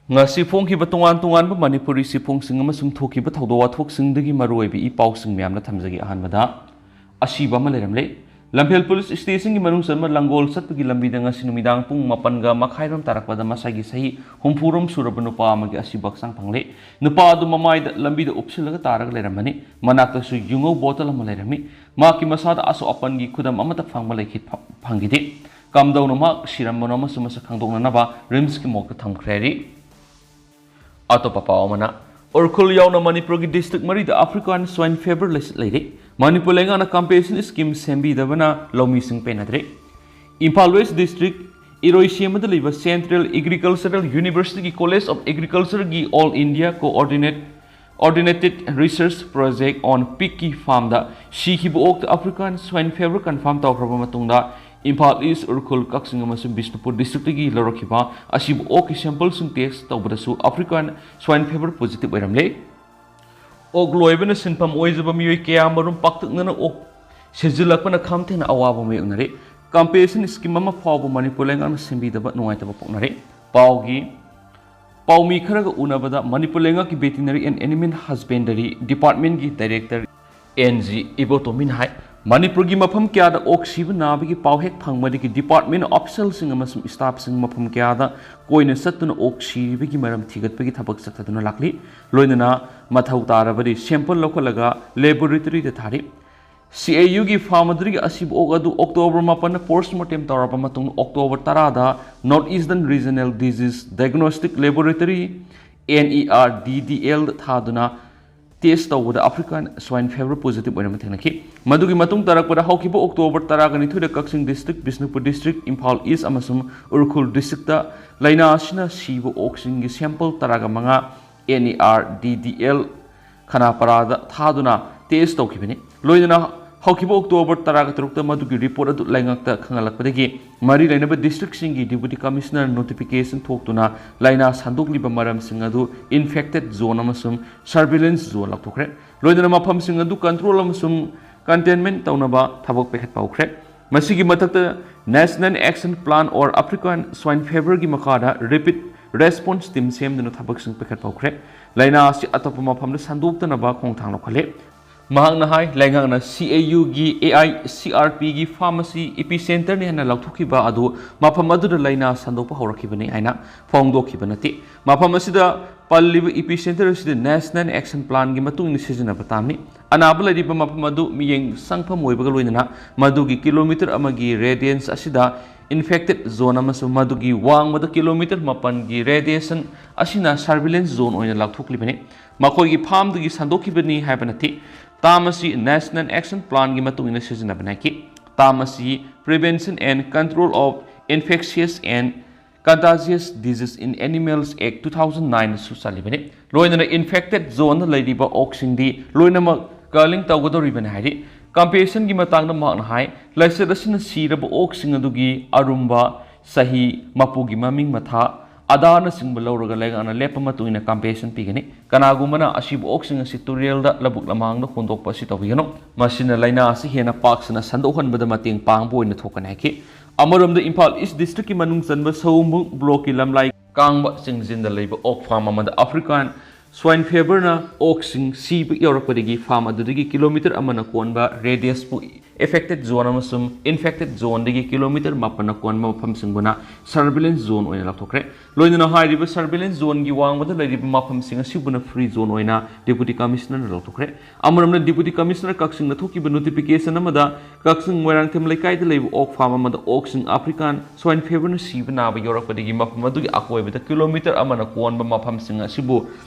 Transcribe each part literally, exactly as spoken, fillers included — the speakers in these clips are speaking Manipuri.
ꯉꯁꯤ ꯐꯣꯡꯈꯤꯕ ꯇꯣꯉꯥꯟ ꯇꯣꯉꯥꯟꯕ ꯃꯅꯤꯄꯨꯔꯤ ꯆꯦꯐꯣꯡꯁꯤꯡ ꯑꯃꯁꯨꯡ ꯊꯣꯛꯈꯤꯕ ꯊꯧꯗꯣꯛ ꯋꯥꯊꯣꯛꯁꯤꯡꯗꯒꯤ ꯃꯔꯨꯑꯣꯏꯕ ꯏ ꯄꯥꯎꯁꯤꯡ ꯃꯌꯥꯝꯅ ꯊꯝꯖꯒꯦ꯫ ꯑꯍꯥꯟꯕꯗ, ꯑꯁꯤꯕ ꯑꯃ ꯂꯩꯔꯝꯂꯦ꯫ ꯂꯝꯐꯦꯜ ꯄꯨꯂꯤꯁ ꯁ꯭ꯇꯦꯁꯟꯒꯤ ꯃꯅꯨꯡ ꯆꯟꯕ ꯂꯪꯒꯣꯜ ꯆꯠꯄꯒꯤ ꯂꯝꯕꯤꯗ ꯉꯁꯤ ꯅꯨꯃꯤꯗꯥꯡ ꯄꯨꯡ ꯃꯥꯄꯟꯒ ꯃꯈꯥꯏꯔꯣꯝ ꯇꯥꯔꯛꯄꯗ ꯃꯁꯥꯒꯤ ꯆꯍꯤ ꯍꯨꯝꯐꯨꯔꯣꯝ ꯁꯨꯔꯕ ꯅꯨꯄꯥ ꯑꯃꯒꯤ ꯑꯁꯤꯕ ꯍꯛꯆꯥꯡ ꯐꯪꯂꯦ꯫ ꯅꯨꯄꯥ ꯑꯗꯨ ꯃꯃꯥꯏꯗ ꯂꯝꯕꯤꯗ ꯎꯞꯁꯤꯜꯂꯒ ꯇꯥꯔꯒ ꯂꯩꯔꯝꯕꯅꯤ꯫ ꯃꯅꯥꯛꯇꯁꯨ ꯌꯨꯉꯧ ꯕꯣꯇꯜ ꯑꯃ ꯂꯩꯔꯝꯃꯤ꯫ ꯃꯍꯥꯛꯀꯤ ꯃꯁꯥꯗ ꯑꯁꯣꯛ ꯑꯄꯟꯒꯤ ꯈꯨꯗꯝ ꯑꯃꯠꯇ ꯐꯪꯕ ꯂꯩꯈꯤꯗ-, ꯐꯪꯈꯤꯗꯦ꯫ ꯀꯝꯗꯧꯅ ꯃꯍꯥꯛ ꯁꯤꯔꯝꯕꯅꯣ ꯑꯃꯁꯨꯡ ꯃꯁꯛ ꯈꯪꯗꯣꯛꯅꯅꯕ ꯔꯤꯝꯁꯀꯤ ꯃꯣꯔꯒꯇ ꯊꯝꯈ꯭ꯔꯦ꯫ ꯑꯇꯣꯞꯄ ꯄꯥꯎ ꯑꯃꯅ, ꯎꯔꯈꯨꯜ ꯌꯥꯎꯅ ꯃꯅꯤꯄꯨꯔꯒꯤ ꯗꯤꯁꯇ꯭ꯔꯤꯛ ꯃꯔꯤꯗ ꯑꯐ꯭ꯔꯤꯀꯥꯟ ꯁ꯭ꯋꯥꯏꯟ ꯐꯤꯚꯔ ꯂꯩꯆꯠ ꯂꯩꯔꯦ꯫ ꯃꯅꯤꯄꯨꯔ ꯂꯩꯉꯥꯛꯅ ꯀꯝꯄꯦꯟꯁꯦꯁꯟ ꯁ꯭ꯀꯤꯝ ꯁꯦꯝꯕꯤꯗꯕꯅ ꯂꯧꯃꯤꯁꯤꯡ ꯄꯦꯟꯅꯗ꯭ꯔꯦ꯫ ꯏꯝꯐꯥꯜ ꯋꯦꯁ ꯗꯤꯁꯇ꯭ꯔꯤꯛ ꯏꯔꯣꯏꯁꯦꯝꯕꯗ ꯂꯩꯕ ꯁꯦꯟꯇ꯭ꯔꯦꯜ ꯑꯦꯒ꯭ꯔꯤꯀꯜꯆꯔꯦꯜ ꯌꯨꯅꯤꯚꯔꯁꯤꯇꯤꯒꯤ ꯀꯣꯂꯦꯖ ꯑꯣꯐ ꯑꯦꯒ꯭ꯔꯤꯀꯜꯆꯔꯒꯤ all India coordinate Coordinated Research Project on Pigꯒꯤ ꯐꯥꯔꯝꯗ ꯁꯤꯈꯤꯕ ꯑꯣꯛꯇ ꯑꯐ꯭ꯔꯤꯀꯥꯟ ꯁ꯭ꯋꯥꯏꯟ ꯐꯤꯚꯔ ꯀꯟꯐꯥꯔꯝ ꯇꯧꯈ꯭ꯔꯕ ꯃꯇꯨꯡꯗ, ꯏꯝꯐꯥꯜ ꯏꯁ, ꯎꯈ꯭ꯔꯨꯜ, ꯀꯛꯆꯤꯡ ꯑꯃꯁꯨꯡ ꯕꯤꯁꯅꯨꯄꯨꯔ ꯗꯤꯁꯇ꯭ꯔꯤꯛꯇꯒꯤ ꯂꯧꯔꯛꯈꯤꯕ ꯑꯁꯤꯕ ꯑꯣꯛꯀꯤ ꯁꯦꯝꯄꯜꯁꯤꯡ ꯇꯦꯁ ꯇꯧꯕꯗꯁꯨ ꯑꯐ꯭ꯔꯤꯀꯥꯟ ꯁ꯭ꯋꯥꯏꯟ ꯐꯤꯚꯔ ꯄꯣꯖꯤꯇꯤꯚ ꯑꯣꯏꯔꯝꯂꯦ꯫ ꯑꯣꯛ ꯂꯣꯏꯕꯅ ꯁꯤꯟꯐꯝ ꯑꯣꯏꯖꯕ ꯃꯤꯑꯣꯏ ꯀꯌꯥ ꯑꯃꯔꯣꯝ ꯄꯥꯛꯇꯛꯅꯅ ꯑꯣꯛ ꯁꯤꯖꯤꯜꯂꯛꯄꯅ ꯈꯝ ꯊꯦꯡꯅ ꯑꯋꯥꯕ ꯃꯥꯌꯣꯛꯅꯔꯦ꯫ ꯀꯝꯄꯦꯟꯁꯦꯁꯟ ꯁ꯭ꯀꯤꯝ ꯑꯃ ꯐꯥꯎꯕ ꯃꯅꯤꯄꯨꯔ ꯂꯩꯉꯥꯛꯅ ꯁꯦꯝꯕꯤꯗꯕ ꯅꯨꯡꯉꯥꯏꯇꯕ ꯄꯣꯛꯅꯔꯦ꯫ ꯄꯥꯎꯒꯤ ꯄꯥꯎꯃꯤ ꯈꯔꯒ ꯎꯅꯕꯗ ꯃꯅꯤꯄꯨꯔ ꯂꯩꯉꯥꯛꯀꯤ Veterinary and Animal Husbandry Departmentꯀꯤ Director ꯑꯦꯟ ꯖꯤ ꯏꯕꯣꯇꯣꯝꯕꯤꯅ ꯍꯥꯏ, ꯃꯅꯤꯄꯨꯔꯒꯤ ꯃꯐꯝ ꯀꯌꯥꯗ ꯑꯣꯛ ꯁꯤꯕ ꯅꯥꯕꯒꯤ ꯄꯥꯎ ꯍꯦꯛ ꯐꯪꯕꯗꯒꯤ department officialꯁꯤꯡ ꯑꯃꯁꯨꯡ staffꯁꯤꯡ ꯃꯐꯝ ꯀꯌꯥꯗ ꯀꯣꯏꯅ ꯆꯠꯇꯨꯅ ꯑꯣꯛ ꯁꯤꯕꯒꯤ ꯃꯔꯝ ꯊꯤꯒꯠꯄꯒꯤ ꯊꯕꯛ ꯆꯠꯊꯗꯨꯅ ꯂꯥꯛꯂꯤ꯫ ꯂꯣꯏꯅꯅ ꯃꯊꯧ ꯇꯥꯔꯕꯗꯤ sample ꯂꯧꯈꯠꯂꯒ laboratoryꯗ ꯊꯥꯔꯤ꯫ ꯁꯤ ꯑꯦ ꯌꯨꯒꯤ ꯐꯥꯔꯝ ꯑꯗꯨꯗꯒꯤ ꯑꯁꯤꯕ ꯑꯣꯛ ꯑꯗꯨ October ꯃꯥꯄꯟꯗ post mortem ꯇꯧꯔꯕ ꯃꯇꯨꯡꯗ, October ꯇꯔꯥꯗ North Eastern Regional Disease Diagnostic Laboratory, N E R D D L ꯊꯥꯗꯨꯅ test ꯇꯧꯕꯗ African Swine Fever positive ꯑꯣꯏꯅ ꯊꯦꯡꯅꯈꯤ꯫ ꯃꯗꯨꯒꯤ ꯃꯇꯨꯡ ꯇꯥꯔꯛꯄꯗ ꯍꯧꯈꯤꯕ October ꯇꯔꯥꯒ ꯅꯤꯊꯣꯏꯗ ꯀꯛꯆꯤꯡ district, Bishnupur district, Imphal East ꯑꯃꯁꯨꯡ ꯎꯈ꯭ꯔꯨꯜ districtꯇ ꯂꯥꯏꯅꯥ ꯑꯁꯤꯅ ꯁꯤꯕ ꯑꯣꯛꯁꯤꯡꯒꯤ sample ꯇꯔꯥꯒ ꯃꯉꯥ N E R D D L ꯈꯅꯥꯄꯥꯔꯥꯗ ꯊꯥꯗꯨꯅ test ꯇꯧꯈꯤꯕꯅꯤ꯫ ꯂꯣꯏꯅꯅ ꯍꯧꯈꯤꯕ October ꯇꯔꯥꯒ ꯇꯔꯨꯛꯇ ꯃꯗꯨꯒꯤ report ꯑꯗꯨ ꯂꯩꯉꯥꯛꯇ ꯈꯪꯍꯜꯂꯛꯄꯗꯒꯤ ꯃꯔꯤ ꯂꯩꯅꯕ districtꯁꯤꯡꯒꯤ Deputy Commissioner notification ꯊꯣꯛꯇꯨꯅ ꯂꯥꯏꯅꯥ ꯁꯟꯗꯣꯛꯂꯤꯕ ꯃꯔꯝꯁꯤꯡ ꯑꯗꯨ infected zone ꯑꯃꯁꯨꯡ surveillance zone ꯂꯥꯎꯊꯣꯛꯈ꯭ꯔꯦ꯫ ꯂꯣꯏꯅꯅ ꯃꯐꯝꯁꯤꯡ ꯑꯗꯨ control ꯑꯃꯁꯨꯡ containment ꯇꯧꯅꯕ ꯊꯕꯛ ꯄꯥꯏꯈꯠꯄ ꯍꯧꯈ꯭ꯔꯦ꯫ ꯃꯁꯤꯒꯤ ꯃꯊꯛꯇ, National Action Plan or African Swine Feverꯒꯤ ꯃꯈꯥꯗ rapid ꯔꯦꯁꯄꯣꯟꯁ ꯇꯤꯝ ꯁꯦꯝꯗꯨꯅ ꯊꯕꯛꯁꯤꯡ ꯄꯥꯏꯈꯠꯄ ꯍꯧꯈ꯭ꯔꯦ꯫ ꯂꯥꯏꯅꯥ ꯑꯁꯤ ꯑꯇꯣꯞꯄ ꯃꯐꯝꯗ ꯁꯟꯗꯣꯛꯇꯅꯕ ꯈꯣꯡꯊꯥꯡ ꯂꯧꯈꯠꯂꯦ꯫ ꯃꯍꯥꯛꯅ ꯍꯥꯏ, ꯂꯩꯉꯥꯛꯅ ꯁꯤ ꯑꯦ ꯌꯨꯒꯤ ꯑꯦ ꯑꯥꯏ ꯁꯤ ꯑꯥꯔ ꯄꯤꯒꯤ ꯐꯥꯔꯝ ꯑꯁꯤ ꯏꯄꯤ ꯁꯦꯟꯇꯔꯅꯤ ꯍꯥꯏꯅ ꯂꯥꯎꯊꯣꯛꯈꯤꯕ ꯑꯗꯨ ꯃꯐꯝ ꯑꯗꯨꯗ ꯂꯥꯏꯅꯥ ꯁꯟꯗꯣꯛꯄ ꯍꯧꯔꯛꯈꯤꯕꯅꯤ ꯍꯥꯏꯅ ꯐꯣꯡꯗꯣꯛꯈꯤꯕ ꯅꯠꯇꯦ꯫ ꯃꯐꯝ ꯑꯁꯤꯗ ꯄꯜꯂꯤꯕ ꯏꯄꯤ ꯁꯦꯟꯇꯔ ꯑꯁꯤꯗ ꯅꯦꯁꯅꯦꯜ ꯑꯦꯛꯁꯟ ꯄ꯭ꯂꯥꯟꯒꯤ ꯃꯇꯨꯡ ꯏꯟꯅ ꯁꯤꯖꯤꯟꯅꯕ ꯇꯥꯕꯅꯤ꯫ ꯑꯅꯥꯕ ꯂꯩꯔꯤꯕ ꯃꯐꯝ ꯑꯗꯨ ꯃꯤꯠꯌꯦꯡ ꯆꯪꯐꯝ ꯑꯣꯏꯕꯒ ꯂꯣꯏꯅꯅ ꯃꯗꯨꯒꯤ ꯀꯤꯂꯣꯃꯤꯇꯔ ꯑꯃꯒꯤ ꯔꯦꯗꯤꯌꯟꯁ ꯑꯁꯤꯗ ꯏꯟꯐꯦꯛꯇꯦꯗ ꯖꯣꯟ ꯑꯃꯁꯨꯡ ꯃꯗꯨꯒꯤ ꯋꯥꯡꯃꯗ ꯀꯤꯂꯣꯃꯤꯇꯔ ꯃꯥꯄꯟꯒꯤ ꯔꯦꯗꯤꯌꯦꯁꯟ ꯑꯁꯤꯅ ꯁꯔꯚꯤꯂꯦꯟꯁ ꯖꯣꯟ ꯑꯣꯏꯅ ꯂꯥꯎꯊꯣꯛꯂꯤꯕꯅꯤ꯫ ꯃꯈꯣꯏꯒꯤ ꯐꯥꯔꯝꯗꯒꯤ ꯁꯟꯗꯣꯛꯈꯤꯕꯅꯤ ꯍꯥꯏꯕ ꯅꯠꯇꯦ꯫ ꯇꯥꯝ ꯑꯁꯤ ꯅꯦꯁꯅꯦꯜ ꯑꯦꯛꯁꯟ ꯄ꯭ꯂꯥꯟꯒꯤ ꯃꯇꯨꯡ ꯏꯟꯅ ꯁꯤꯖꯤꯟꯅꯕꯅꯤ ꯍꯥꯏꯈꯤ꯫ ꯇꯥꯝ ꯑꯁꯤ Prevention and Control of Infectious and Contagious Disease in Animals Act two thousand nine ꯁꯨ ꯆꯜꯂꯤꯕꯅꯤ꯫ ꯂꯣꯏꯅꯅ ꯏꯟꯐꯦꯛꯇꯦꯗ ꯖꯣꯟꯗ ꯂꯩꯔꯤꯕ ꯑꯣꯛꯁꯤꯡꯗꯤ ꯂꯣꯏꯅꯃꯛ ꯀꯂꯤꯡ ꯇꯧꯒꯗꯧꯔꯤꯕꯅꯤ ꯍꯥꯏꯔꯤ꯫ ꯀꯝꯄꯦꯟꯁꯦꯁꯟꯒꯤ ꯃꯇꯥꯡꯗ ꯃꯍꯥꯛꯅ ꯍꯥꯏ, ꯂꯥꯏꯆꯠ ꯑꯁꯤꯅ ꯁꯤꯔꯕ ꯑꯣꯛꯁꯤꯡ ꯑꯗꯨꯒꯤ ꯑꯔꯨꯝꯕ, ꯆꯍꯤ, ꯃꯄꯨꯒꯤ ꯃꯃꯤꯡ ꯃꯊꯥ, ꯑꯥꯙꯥꯔꯅꯆꯤꯡꯕ ꯂꯧꯔꯒ ꯂꯩꯉꯥꯛꯅ ꯂꯦꯞꯄ ꯃꯇꯨꯡ ꯏꯟꯅ ꯀꯝꯄꯦꯟꯁꯦꯁꯟ ꯄꯤꯒꯅꯤ꯫ ꯀꯅꯥꯒꯨꯝꯕꯅ ꯑꯁꯤꯕꯨ ꯑꯣꯛꯁꯤꯡ ꯑꯁꯤ ꯇꯨꯔꯦꯜꯗ, ꯂꯧꯕꯨꯛ ꯂꯝꯍꯥꯡꯗ ꯍꯨꯟꯗꯣꯛꯄ ꯑꯁꯤ ꯇꯧꯕꯤꯒꯅꯨ꯫ ꯃꯁꯤꯅ ꯂꯥꯏꯅꯥ ꯑꯁꯤ ꯍꯦꯟꯅ ꯄꯥꯛ ꯁꯟꯅ ꯁꯟꯗꯣꯛꯍꯟꯕꯗ ꯃꯇꯦꯡ ꯄꯥꯡꯕ ꯑꯣꯏꯅ ꯊꯣꯛꯀꯅꯤ ꯍꯥꯏꯈꯤ꯫ ꯑꯃꯔꯣꯝꯗ ꯏꯝꯐꯥꯜ ꯏꯁ ꯗꯤꯁꯇ꯭ꯔꯤꯛꯀꯤ ꯃꯅꯨꯡ ꯆꯟꯕ ꯁꯑꯣꯝꯕꯨꯡ ꯕ꯭ꯂꯣꯛꯀꯤ ꯂꯝꯂꯥꯏ ꯀꯥꯡꯕ ꯆꯤꯡꯖꯤꯟꯗ ꯂꯩꯕ ꯑꯣꯛ ꯐꯥꯔꯝ ꯑꯃꯗ ꯑꯐ꯭ꯔꯤꯀꯥꯟ ꯁ꯭ꯋꯥꯏꯟ ꯐꯤꯚꯔꯅ ꯑꯣꯛꯁꯤꯡ ꯁꯤꯕ ꯌꯧꯔꯛꯄꯗꯒꯤ ꯐꯥꯔꯝ ꯑꯗꯨꯗꯒꯤ ꯀꯤꯂꯣꯃꯤꯇꯔ ꯑꯃꯅ ꯀꯣꯟꯕ ꯔꯦꯗꯤꯌꯁꯄꯨ ꯑꯦꯐꯦꯛꯇꯦꯗ ꯖꯣꯟ ꯑꯃꯁꯨꯡ ꯏꯟꯐꯦꯛꯇꯦꯗ ꯖꯣꯟꯗꯒꯤ ꯀꯤꯂꯣꯃꯤꯇꯔ ꯃꯥꯄꯟꯅ ꯀꯣꯟꯕ ꯃꯐꯝꯁꯤꯡꯕꯨꯅ ꯁꯔꯚꯤꯂꯦꯟꯁ ꯖꯣꯟ ꯑꯣꯏꯅ ꯂꯥꯎꯊꯣꯛꯈ꯭ꯔꯦ꯫ ꯂꯣꯏꯅꯅ ꯍꯥꯏꯔꯤꯕ ꯁꯔꯚꯤꯂꯦꯟꯁ ꯖꯣꯟꯒꯤ ꯋꯥꯡꯃꯗ ꯂꯩꯔꯤꯕ ꯃꯐꯝꯁꯤꯡ ꯑꯁꯤꯕꯨꯅ ꯐ꯭ꯔꯤ ꯖꯣꯟ ꯑꯣꯏꯅ ꯗꯦꯄꯨꯇꯤ ꯀꯃꯤꯁꯅꯔꯅ ꯂꯥꯎꯊꯣꯛꯈ꯭ꯔꯦ꯫ ꯑꯃꯔꯣꯝꯗ ꯗꯦꯄꯨꯇꯤ ꯀꯃꯤꯁꯅꯔ ꯀꯛꯆꯤꯡꯅ ꯊꯣꯛꯈꯤꯕ ꯅꯣꯇꯤꯐꯤꯀꯦꯁꯟ ꯑꯃꯗ ꯀꯛꯆꯤꯡ ꯃꯣꯏꯔꯥꯡꯊꯦꯝ ꯂꯩꯀꯥꯏꯗ ꯂꯩꯕ ꯑꯣꯛ ꯐꯥꯔꯝ ꯑꯃꯗ ꯑꯣꯛꯁꯤꯡ ꯑꯐ꯭ꯔꯤꯀꯥꯟ ꯁ꯭ꯋꯥꯏꯟ ꯐꯤꯚꯔꯅ ꯁꯤꯕ ꯅꯥꯕ ꯌꯧꯔꯛꯄꯗꯒꯤ ꯃꯐꯝ ꯑꯗꯨꯒꯤ ꯑꯀꯣꯏꯕꯗ ꯀꯤꯂꯣꯃꯤꯇꯔ ꯑꯃꯅ ꯀꯣꯟꯕ ꯃꯐꯝꯁꯤꯡ ꯑꯁꯤꯕꯨ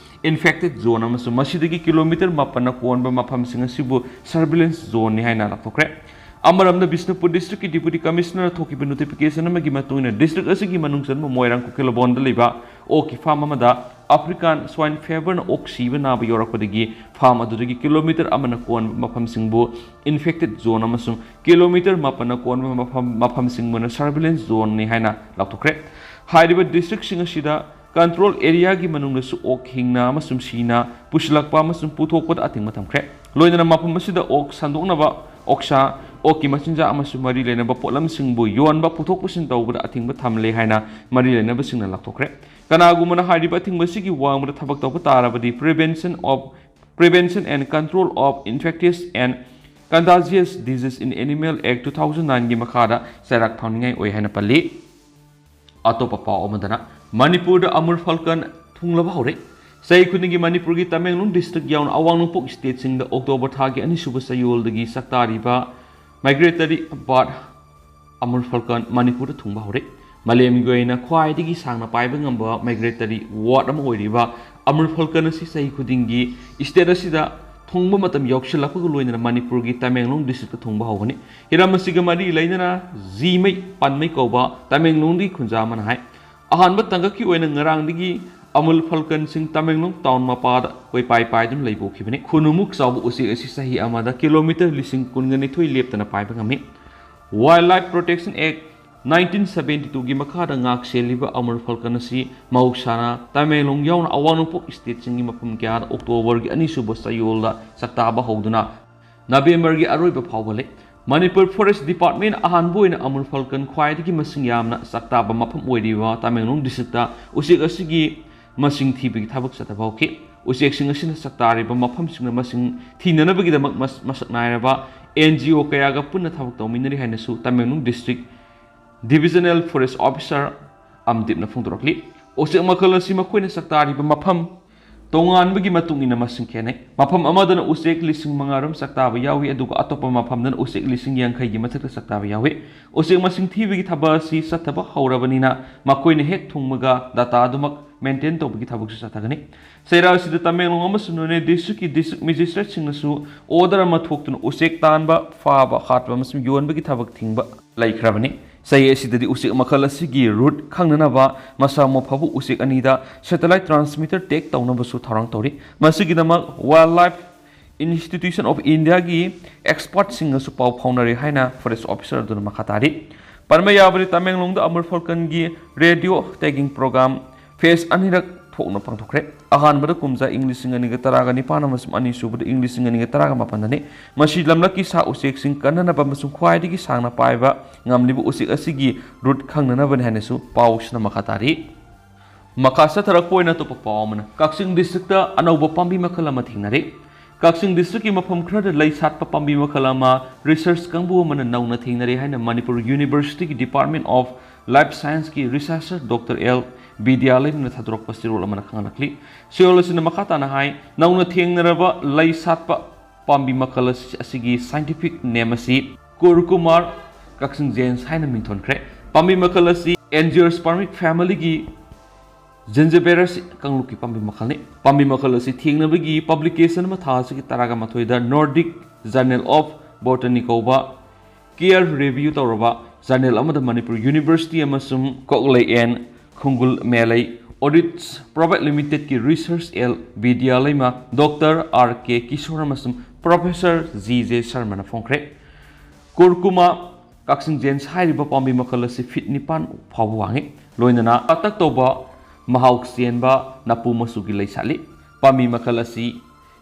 ꯏꯟꯐꯦꯛꯇꯦꯗ ꯖꯣꯟ ꯑꯃꯁꯨꯡ ꯃꯁꯤꯗꯒꯤ ꯀꯤꯂꯣꯃꯤꯇꯔ ꯃꯥꯄꯟꯅ ꯀꯣꯟꯕ ꯃꯐꯝꯁꯤꯡ ꯑꯁꯤꯕꯨ ꯁꯔꯚꯤꯂꯦꯟꯁ ꯖꯣꯟꯅꯤ ꯍꯥꯏꯅ ꯂꯥꯎꯊꯣꯛꯈ꯭ꯔꯦ꯫ ꯑꯃꯔꯣꯝꯗ ꯕꯤꯁꯅꯨꯄꯨꯔ ꯗꯤꯁꯇ꯭ꯔꯤꯛꯀꯤ ꯗꯤꯄꯨꯇꯤ ꯀꯃꯤꯁꯅꯔ ꯊꯣꯛꯈꯤꯕ ꯅꯣꯇꯤꯐꯤꯀꯦꯁꯟ ꯑꯃꯒꯤ ꯃꯇꯨꯡ ꯏꯟꯅ ꯗꯤꯁꯇ꯭ꯔꯤꯛ ꯑꯁꯤꯒꯤ ꯃꯅꯨꯡ ꯆꯟꯕ ꯃꯣꯏꯔꯥꯡ ꯀꯨꯀꯤꯂꯕꯣꯟꯗ ꯂꯩꯕ ꯑꯣꯛꯀꯤ ꯐꯥꯔꯝ ꯑꯃꯗ ꯑꯐ꯭ꯔꯤꯀꯥꯟ ꯁ꯭ꯋꯥꯏꯟ ꯐꯤꯚꯔꯅ ꯑꯣꯛ ꯁꯤꯕ ꯅꯥꯕ ꯌꯧꯔꯛꯄꯗꯒꯤ ꯐꯥꯔꯝ ꯑꯗꯨꯗꯒꯤ ꯀꯤꯂꯣꯃꯤꯇꯔ ꯑꯃꯅ ꯀꯣꯟꯕ ꯃꯐꯝꯁꯤꯡꯕꯨ ꯏꯟꯐꯦꯛꯇꯦꯗ ꯖꯣꯟ ꯑꯃꯁꯨꯡ ꯀꯤꯂꯣꯃꯤꯇꯔ ꯃꯥꯄꯟꯅ ꯀꯣꯟꯕ ꯃꯐꯝ, ꯃꯐꯝꯁꯤꯡꯕꯨꯅ ꯁꯔꯚꯤꯂꯦꯟꯁ ꯖꯣꯟꯅꯤ ꯍꯥꯏꯅ ꯂꯥꯎꯊꯣꯛꯈ꯭ꯔꯦ꯫ ꯍꯥꯏꯔꯤꯕ ꯗꯤꯁꯇ꯭ꯔꯤꯛꯁꯤꯡ ꯑꯁꯤꯗ ꯀꯟꯇ꯭ꯔꯣꯜ ꯑꯦꯔꯤꯌꯥꯒꯤ ꯃꯅꯨꯡꯗꯁꯨ ꯑꯣꯛ ꯍꯤꯡꯅ ꯑꯃꯁꯨꯡ ꯁꯤꯅ ꯄꯨꯁꯤꯜꯂꯛꯄ ꯑꯃꯁꯨꯡ ꯄꯨꯊꯣꯛꯄꯗ ꯑꯊꯤꯡꯕ ꯊꯝꯈ꯭ꯔꯦ꯫ ꯂꯣꯏꯅꯅ ꯃꯐꯝ ꯑꯁꯤꯗ ꯑꯣꯛ ꯁꯟꯗꯣꯛꯅꯕ, ꯑꯣꯛꯁꯥ, ꯑꯣꯛꯀꯤ ꯃꯆꯤꯟꯖꯥꯛ ꯑꯃꯁꯨꯡ ꯃꯔꯤ ꯂꯩꯅꯕ ꯄꯣꯠꯂꯝꯁꯤꯡꯕꯨ ꯌꯣꯟꯕ, ꯄꯨꯊꯣꯛ ꯄꯨꯁꯤꯟ ꯇꯧꯕꯗ ꯑꯊꯤꯡꯕ ꯊꯝꯂꯦ ꯍꯥꯏꯅ ꯃꯔꯤ ꯂꯩꯅꯕꯁꯤꯡꯅ ꯂꯥꯎꯊꯣꯛꯈ꯭ꯔꯦ꯫ ꯀꯅꯥꯒꯨꯝꯕꯅ ꯍꯥꯏꯔꯤꯕ ꯑꯊꯤꯡꯕꯁꯤꯒꯤ ꯋꯥꯡꯃꯗ ꯊꯕꯛ ꯇꯧꯕ ꯇꯥꯔꯕꯗꯤ Prevention of Prevention and Control of Infectious and Contagious Disease in Animal Act two thousand nine ꯒꯤ ꯃꯈꯥꯗ ꯆꯩꯔꯥꯛ ꯊꯥꯅꯤꯡꯉꯥꯏ ꯑꯣꯏ ꯍꯥꯏꯅ ꯄꯜꯂꯤ꯫ ꯑꯇꯣꯞꯄ ꯄꯥꯎ ꯑꯃꯗꯅ ꯃꯅꯤꯄꯨꯔꯗ ꯑꯃꯨꯔ ꯐꯜꯀꯟ ꯊꯨꯡꯂꯕ ꯍꯧꯔꯦ꯫ ꯆꯍꯤ ꯈꯨꯗꯤꯡꯒꯤ ꯃꯅꯤꯄꯨꯔꯒꯤ ꯇꯃꯦꯡꯂꯣꯡ ꯗꯤꯁꯇ꯭ꯔꯤꯛ ꯌꯥꯎꯅ ꯑꯋꯥꯡ ꯅꯣꯡꯄꯣꯛ ꯁ꯭ꯇꯦꯠꯁꯤꯡꯗ ꯑꯣꯛꯇꯣꯕꯔ ꯊꯥꯒꯤ ꯑꯅꯤꯁꯨꯕ ꯆꯌꯣꯜꯗꯒꯤ ꯁꯛꯇꯥꯔꯤꯕ migratory bird ꯑꯃꯨꯔ ꯐꯜꯀꯟ ꯃꯅꯤꯄꯨꯔꯗ ꯊꯨꯡꯕ ꯍꯧꯔꯦ꯫ ꯃꯥꯂꯦꯝꯒꯤ ꯑꯣꯏꯅ ꯈ꯭ꯋꯥꯏꯗꯒꯤ ꯁꯥꯡꯅ ꯄꯥꯏꯕ ꯉꯝꯕ migratory bird ꯑꯃ ꯑꯣꯏꯔꯤꯕ ꯑꯃꯨꯔ ꯐꯜꯀꯟ ꯑꯁꯤ ꯆꯍꯤ ꯈꯨꯗꯤꯡꯒꯤ ꯁ꯭ꯇꯦꯠ ꯑꯁꯤꯗ ꯊꯨꯡꯕ ꯃꯇꯝ ꯌꯧꯁꯤꯜꯂꯛꯄꯒ ꯂꯣꯏꯅꯅ ꯃꯅꯤꯄꯨꯔꯒꯤ ꯇꯃꯦꯡꯂꯣꯡ ꯗꯤꯁꯇ꯭ꯔꯤꯛꯇ ꯊꯨꯡꯕ ꯍꯧꯒꯅꯤ꯫ ꯍꯤꯔꯝ ꯑꯁꯤꯒ ꯃꯔꯤ ꯂꯩꯅꯅ ꯖꯤꯃꯩ ꯄꯥꯟꯃꯩ ꯀꯧꯕ ꯇꯃꯦꯡꯂꯣꯡꯗꯒꯤ ꯈꯨꯟꯖꯥ ꯑꯃꯅ ꯍꯥꯏ, ꯑꯍꯥꯟꯕ ꯇꯥꯡꯀꯛꯀꯤ ꯑꯣꯏꯅ ꯉꯔꯥꯡꯗꯒꯤ ꯑꯃꯨꯜ ꯐꯜꯀꯟꯁꯤꯡ ꯇꯃꯦꯡꯂꯣꯡ ꯇꯥꯎꯟ ꯃꯄꯥꯗ ꯀꯣꯏꯄꯥꯏ ꯄꯥꯏꯗꯨꯅ ꯂꯩꯕ ꯎꯈꯤꯕꯅꯤ꯫ ꯈꯨꯅꯨꯃꯨꯛ ꯆꯥꯎꯕ ꯎꯆꯦꯛ ꯑꯁꯤ ꯆꯍꯤ ꯑꯃꯗ ꯀꯤꯂꯣꯃꯤꯇꯔ ꯂꯤꯁꯤꯡ ꯀꯨꯟꯒ ꯅꯤꯊꯣꯏ ꯂꯦꯞꯇꯅ ꯄꯥꯏꯕ ꯉꯝꯃꯤ꯫ Wildlife Protection Act nineteen seventy two ꯒꯤ ꯃꯈꯥꯗ ꯉꯥꯛ ꯁꯦꯜꯂꯤꯕ ꯑꯃꯨꯜ ꯐꯜꯀꯟ ꯑꯁꯤ ꯃꯍꯧꯁꯥꯅ ꯇꯃꯦꯡꯂꯣꯡ ꯌꯥꯎꯅ ꯑꯋꯥꯡ ꯅꯣꯡꯄꯣꯛ ꯁ꯭ꯇꯦꯠꯁꯤꯡꯒꯤ ꯃꯐꯝ ꯀꯌꯥꯗ ꯑꯣꯛꯇꯣꯕꯔꯒꯤ ꯑꯅꯤꯁꯨꯕ ꯆꯌꯣꯜꯗ ꯆꯥꯛꯇꯥꯕ ꯍꯧꯗꯨꯅ ꯅꯕꯦꯝꯕꯔꯒꯤ ꯑꯔꯣꯏꯕ ꯐꯥꯎꯕ ꯂꯩ꯫ ꯃꯅꯤꯄꯨꯔ ꯐꯣꯔꯦꯁ ꯗꯤꯄꯥꯔꯠꯃꯦꯟ ꯑꯍꯥꯟꯕ ꯑꯣꯏꯅ ꯑꯃꯨꯜ ꯐꯜꯀꯟ ꯈ꯭ꯋꯥꯏꯗꯒꯤ ꯃꯁꯤꯡ ꯌꯥꯝꯅ ꯆꯥꯛꯇꯥꯕ ꯃꯐꯝ ꯑꯣꯏꯔꯤꯕ ꯇꯃꯦꯡꯂꯣꯡ ꯗꯤꯁꯇ꯭ꯔꯤꯛꯇ ꯎꯆꯦꯛ ꯑꯁꯤꯒꯤ ꯃꯁꯤꯡ ꯊꯤꯕꯒꯤ ꯊꯕꯛ ꯆꯠꯊꯕ ꯍꯧꯈꯤ꯫ ꯎꯆꯦꯛꯁꯤꯡ ꯑꯁꯤꯅ ꯆꯥꯛꯇꯥꯔꯤꯕ ꯃꯐꯝꯁꯤꯡꯗ ꯃꯁꯤꯡ ꯊꯤꯅꯅꯕꯒꯤꯗꯃꯛ ꯃꯁ-, ꯃꯁꯛ ꯅꯥꯏꯔꯕ N G O ꯀꯌꯥꯒ ꯄꯨꯟꯅ ꯊꯕꯛ ꯇꯧꯃꯤꯟꯅꯔꯤ ꯍꯥꯏꯅꯁꯨ ꯇꯃꯦꯡꯂꯣꯡ ꯗꯤꯁꯇ꯭ꯔꯤꯛ ꯗꯤꯕꯤꯖꯅꯦꯜ ꯐꯣꯔꯦꯁ ꯑꯣꯐꯤꯁꯥꯔ ꯑꯝꯗꯤꯞꯅ ꯐꯣꯡꯗꯣꯔꯛꯂꯤ꯫ ꯎꯆꯦꯛ ꯃꯈꯜ ꯑꯁꯤ ꯃꯈꯣꯏꯅ ꯆꯥꯛꯇꯥꯔꯤꯕ ꯃꯐꯝ ꯇꯣꯉꯥꯟꯕꯒꯤ ꯃꯇꯨꯡ ꯏꯟꯅ ꯃꯁꯤꯡ ꯈꯦꯠꯅꯩ꯫ ꯃꯐꯝ ꯑꯃꯗꯅ ꯎꯆꯦꯛ ꯂꯤꯁꯤꯡ ꯃꯉꯥ ꯔꯣꯝ ꯆꯥꯛꯇꯥꯕ ꯌꯥꯎꯏ, ꯑꯗꯨꯒ ꯑꯇꯣꯞꯄ ꯃꯐꯝꯗꯅ ꯎꯆꯦꯛ ꯂꯤꯁꯤꯡ ꯌꯥꯡꯈꯩꯒꯤ ꯃꯊꯛꯇ ꯆꯥꯛꯇꯥꯕ ꯌꯥꯎꯏ꯫ ꯎꯆꯦꯛ ꯃꯁꯤꯡ ꯊꯤꯕꯒꯤ ꯊꯕꯛ ꯑꯁꯤ ꯆꯠꯊꯕ ꯍꯧꯔꯕꯅꯤꯅ ꯃꯈꯣꯏꯅ ꯍꯦꯛ ꯊꯨꯡꯕꯒ ꯗꯥꯇꯥ ꯑꯗꯨꯃꯛ ꯃꯦꯟꯇꯦꯟ ꯇꯧꯕꯒꯤ ꯊꯕꯛꯁꯨ ꯆꯠꯊꯒꯅꯤ꯫ ꯆꯩꯔꯥꯛ ꯑꯁꯤꯗ ꯇꯃꯦꯡꯂꯣꯡ ꯑꯃꯁꯨꯡ ꯅꯣꯅꯦ ꯗꯤꯁꯇ꯭ꯔꯤꯛꯀꯤ ꯗꯤꯁꯇ꯭ꯔꯤꯛ ꯃꯦꯖꯤꯁꯇ꯭ꯔꯦꯠꯁꯤꯡꯅꯁꯨ ꯑꯣꯔꯗꯔ ꯑꯃ ꯊꯣꯛꯇꯨꯅ ꯎꯆꯦꯛ ꯇꯥꯟꯕ, ꯐꯥꯕ, ꯍꯥꯠꯄ ꯑꯃꯁꯨꯡ ꯌꯣꯟꯕꯒꯤ ꯊꯕꯛ ꯊꯤꯡꯕ ꯂꯩꯈ꯭ꯔꯕꯅꯤ꯫ ꯆꯍꯤ ꯑꯁꯤꯗꯗꯤ ꯎꯆꯦꯛ ꯃꯈꯜ ꯑꯁꯤꯒꯤ ꯔꯨꯠ ꯈꯪꯅꯅꯕ ꯃꯁꯥ ꯃꯎ ꯐꯕ ꯎꯆꯦꯛ ꯑꯅꯤꯗ satellite transmitter tag ꯇꯧꯅꯕꯁꯨ ꯊꯧꯔꯥꯡ ꯇꯧꯔꯤ꯫ ꯃꯁꯤꯒꯤꯗꯃꯛ Wildlife Institution of Indiaꯒꯤ expertꯁꯤꯡꯒꯁꯨ ꯄꯥꯎ ꯐꯥꯎꯅꯔꯦ ꯍꯥꯏꯅ ꯐꯣꯔꯦꯁ ꯑꯣꯐꯤꯁꯥꯔ ꯑꯗꯨꯅ ꯃꯈꯥ ꯇꯥꯔꯤ꯫ ꯄꯟꯕ ꯌꯥꯕꯗꯤ ꯇꯃꯦꯡꯂꯣꯡꯗ ꯑꯃꯨꯔ ꯐꯜꯀꯟꯒꯤ ꯔꯦꯗꯤꯑꯣ ꯇꯦꯒꯤꯡ ꯄ꯭ꯔꯣꯒ꯭ꯔꯥꯝ ꯐꯦꯁ ꯑꯅꯤꯔꯛ ꯊꯣꯛꯅ ꯄꯥꯡꯊꯣꯛꯈ꯭ꯔꯦ꯫ ꯑꯍꯥꯟꯕꯗ ꯀꯨꯝꯖꯥ ꯏꯪ ꯂꯤꯁꯤꯡ ꯑꯅꯤꯒ ꯇꯔꯥꯒ ꯅꯤꯄꯥꯟ ꯑꯃꯁꯨꯡ ꯑꯅꯤꯁꯨꯕꯗ ꯏꯪ ꯂꯤꯁꯤꯡ ꯑꯅꯤꯒ ꯇꯔꯥꯒ ꯃꯥꯄꯟꯗꯅꯤ꯫ ꯃꯁꯤ ꯂꯝꯂꯛꯀꯤ ꯁꯥ ꯎꯆꯦꯛꯁꯤꯡ ꯀꯟꯅꯅꯕ ꯑꯃꯁꯨꯡ ꯈ꯭ꯋꯥꯏꯗꯒꯤ ꯁꯥꯡꯅ ꯄꯥꯏꯕ ꯉꯝꯂꯤꯕ ꯎꯆꯦꯛ ꯑꯁꯤꯒꯤ ꯔꯨꯠ ꯈꯪꯅꯅꯕꯅꯤ ꯍꯥꯏꯅꯁꯨ ꯄꯥꯎꯁꯤꯅ ꯃꯈꯥ ꯇꯥꯔꯤ꯫ ꯃꯈꯥ ꯆꯠꯊꯔꯛꯄ ꯑꯣꯏꯅ ꯑꯇꯣꯞꯄ ꯄꯥꯎ ꯑꯃꯅ, ꯀꯛꯆꯤꯡ district ꯑꯅꯧꯕ ꯄꯥꯝꯕꯤ ꯃꯈꯜ ꯑꯃ ꯊꯦꯡꯅꯔꯦ꯫ ꯀꯛꯆꯤꯡ district ꯀꯤ ꯃꯐꯝ ꯈꯔꯗ ꯂꯩ ꯁꯥꯠꯄ ꯄꯥꯝꯕꯤ ꯃꯈꯜ ꯑꯃ research ꯀꯥꯡꯕꯨ ꯑꯃꯅ ꯅꯧꯅ ꯊꯦꯡꯅꯔꯦ ꯍꯥꯏꯅ ꯃꯅꯤꯄꯨꯔ University ꯒꯤ Department of Life Science ꯀꯤ researcher Doctor L ꯕꯤꯗ꯭ꯌꯥꯂꯩꯃꯅ ꯊꯥꯗꯣꯔꯛꯄ ꯆꯦꯔꯣꯜ ꯑꯃꯅ ꯈꯪꯍꯜꯂꯛꯂꯤ꯫ ꯆꯦꯔꯣꯜ ꯑꯁꯤꯅ ꯃꯈꯥ ꯇꯥꯅ ꯍꯥꯏ, ꯅꯧꯅ ꯊꯦꯡꯅꯔꯕ ꯂꯩ ꯁꯥꯠꯄ ꯄꯥꯝꯕꯤ ꯃꯈꯜ ꯑꯁꯤ, ꯑꯁꯤꯒꯤ scientific name ꯑꯁꯤ ꯀꯨꯔꯀꯨꯃꯥꯔ ꯀꯛꯆꯤꯡ ꯖꯦꯟꯁ ꯍꯥꯏꯅ ꯃꯤꯡꯊꯣꯟꯈ꯭ꯔꯦ꯫ ꯄꯥꯝꯕꯤ ꯃꯈꯜ ꯑꯁꯤ Angiospermic family ꯒꯤ Zingiberus ꯀꯥꯡꯂꯨꯞꯀꯤ ꯄꯥꯝꯕꯤ ꯃꯈꯜꯅꯤ꯫ ꯄꯥꯝꯕꯤ ꯃꯈꯜ ꯑꯁꯤ ꯊꯦꯡꯅꯕꯒꯤ publication ꯑꯃ ꯊꯥ ꯑꯁꯤꯒꯤ ꯇꯔꯥꯒ ꯃꯥꯊꯣꯏꯗ Nordic Journal of Botany ꯀꯧꯕ peer review ꯇꯧꯔꯕ journal ꯑꯃꯗ ꯃꯅꯤꯄꯨꯔ University ꯑꯃꯁꯨꯡ ꯀꯣꯛꯂꯩ ꯑꯦꯟ ꯈꯨꯡꯒꯨꯜ ꯃꯦꯂꯩ Audits Private Limited ꯀꯤ researcher L ꯕꯤꯗ꯭ꯌꯥꯂꯩꯃ, Doctor R K Kishore ꯑꯃꯁꯨꯡ Professor G J ꯁꯔꯃꯅ ꯐꯣꯡꯈ꯭ꯔꯦ꯫ ꯀꯨꯔꯀꯨꯃꯥ ꯀꯛꯆꯤꯡ ꯖꯦꯟꯁ ꯍꯥꯏꯔꯤꯕ ꯄꯥꯝꯕꯤ ꯃꯈꯜ ꯑꯁꯤ feet ꯅꯤꯄꯥꯟ ꯐꯥꯎꯕ ꯋꯥꯡꯉꯤ꯫ ꯂꯣꯏꯅꯅ ꯄꯥꯛꯇꯛ ꯇꯧꯕ ꯃꯍꯥꯎ ꯆꯦꯟꯕ ꯅꯥꯄꯨ ꯃꯆꯨꯒꯤ ꯂꯩ ꯁꯥꯠꯂꯤ꯫ ꯄꯥꯝꯕꯤ ꯃꯈꯜ ꯑꯁꯤ